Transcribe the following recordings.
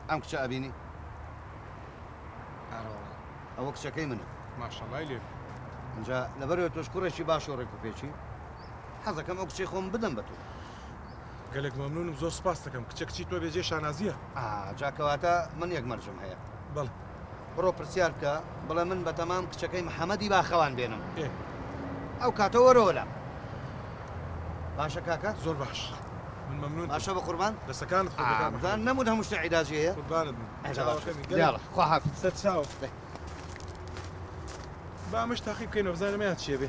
ئەم کچە ئەبینی؟ ئارە وەڵا. ئەوە کچەکەی منە. ماشەڵای لێ بێ. ئینجا لەبەرئەوەی تۆش کوڕێکی باش و ڕێکوپێکی، حەزەکەم ئەو کچەی خۆم بدەم بە تۆ. گەلێک مەمنوونم، زۆر سوپاست دەکەم. کچە کچی تۆ بێ جێی شانازییە. ئا، جا کەواتە من یەک مەرجم هەیە. بەڵێ. بڕۆ پرسیار بکە، بڵێ من بەتەمام کچەکەی محەمەدی باخەوان بێنم. ئێ. ئەو کاتە وەرەوە لام. باشە کاکە؟ زۆر باش. من مەمنوونتم. باشە بەقوربان. دەستەکانت خۆش بێ کاک محەمەد. بزانم نەموت هەموو شتێ عیلاجی هەیە؟ قوربانت بم. چاوەکەمی. گەلێک. یاڵا خواحافیز. سەرچاو. با ئەمەش تاقی بکەینەوە بزانین ئەمەیان چییە بێ.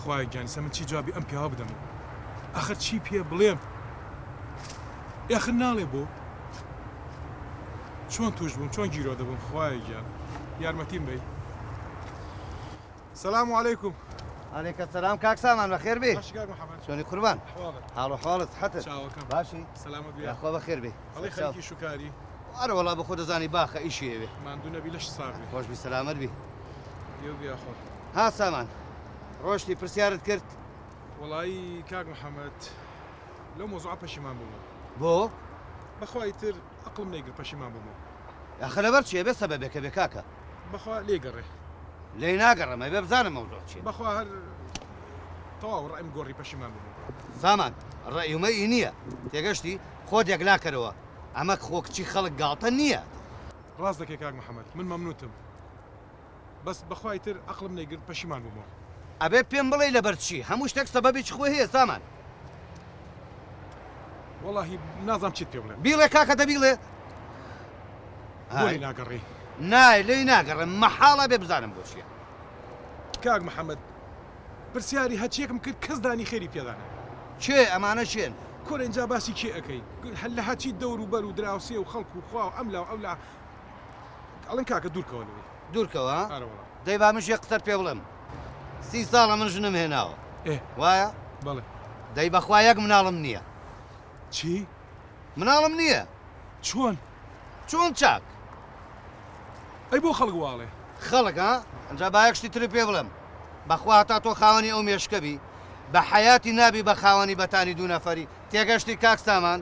خوایە گیان ئیستا من چی جوابی ئەم پیاوە بدەمەوە ئاخر چی پێ بڵێم ئاخر ناڵێ بۆ چۆن توش بووم چۆن گیرۆ دەبووم خوایە گیان یارمەتیم بی سلام علیکم علیکە سلام کاک سامان بەخێر بێ باشی کاک محمد چۆنی قوربان حواڵت حاڵ و حواڵت حەتت چاوەکەم باشی سەلامەت بی یاخوا بەخێر بێ ئەڵێ خەریکی شوکاری ئەرە وەڵا بە خۆ دەزانی باخە ئیشی ئەوێ. ماندوو نەبی لەشت ساغ بێ. خۆش بی سەلامەت بی. یەو بیا خۆ. ها سامان ڕۆشتی پرسیارت کرد؟ وەڵایی کاک محەمەد لەو مەوزوعە پەشیمان بوومەوە. بۆ؟ بەخوا ئیتر ئەقڵم نەیگرت پەشیمان بوومەوە. ئاخە لەبەر چی ئەبێ سەبەبێک هەبێ کاکە. بەخوا لێی گەڕێ. لێی ناگەڕێم ئەبێ بزانم مەوزوع چیە. بەخوا هەر تەواو ڕەئیم گۆڕی پەشیمان بوومەوە. سامان ڕەئی و مەئی نیە تێگەشتی؟ خۆت یەکلاکەرەوە ئەمە خۆ کچی خەڵک گاڵتە نییە. ڕاست دەکەی کاک محمد من مەمنونتم بەس بەخوا ئیتر ئەقڵم نەیگرت پەشیمان بوومەوە. ئەبێ پێم بڵێی لەبەر چی؟ هەموو شتێک سەبەبێکی خۆی هەیە سامان. وەڵاهی نازانم چیت پێ بڵێم. بیڵێ کاکە دە بیڵێ. بۆ لێی ناگەڕێی؟ نا لێی ناگەڕێم مەحاڵە بێ بزانم بۆ چیە. کاک محمد پرسیاری هەرچیەکم کرد کەس دانی خێری پێدا نەنا. کێ؟ ئەمانە کێن؟ کورە ئینجا باسی کێ ئەکەی لە هەرچی دەور و بەر و دراوسێ و خەڵک و خوا و ئەملا و ئەولا ئەڵێن کاکە دوورکەوە لەوەی. دوورکەوە ها؟ ئەرە وەڵا. دەی با منش یەک قسەت پێ بڵێم سی ساڵە من ژنم هێناوە ئێ وایە؟ بەڵێ. دەی بەخوا یەک مناڵم نییە. چی؟ مناڵم نییە. چۆن؟ چۆن چاک؟ ئەی بۆ خەڵک واڵێ؟ خەڵک ها؟ ئەنجا با یەک شتی ترت پێ بڵێم بەخوا هەتا تۆ خاوەنی ئەو مێشکە بی بە حەیاتی نابی بە خاوەنی بەتانی دوو نەفەری تێگەشتی کاک سامان؟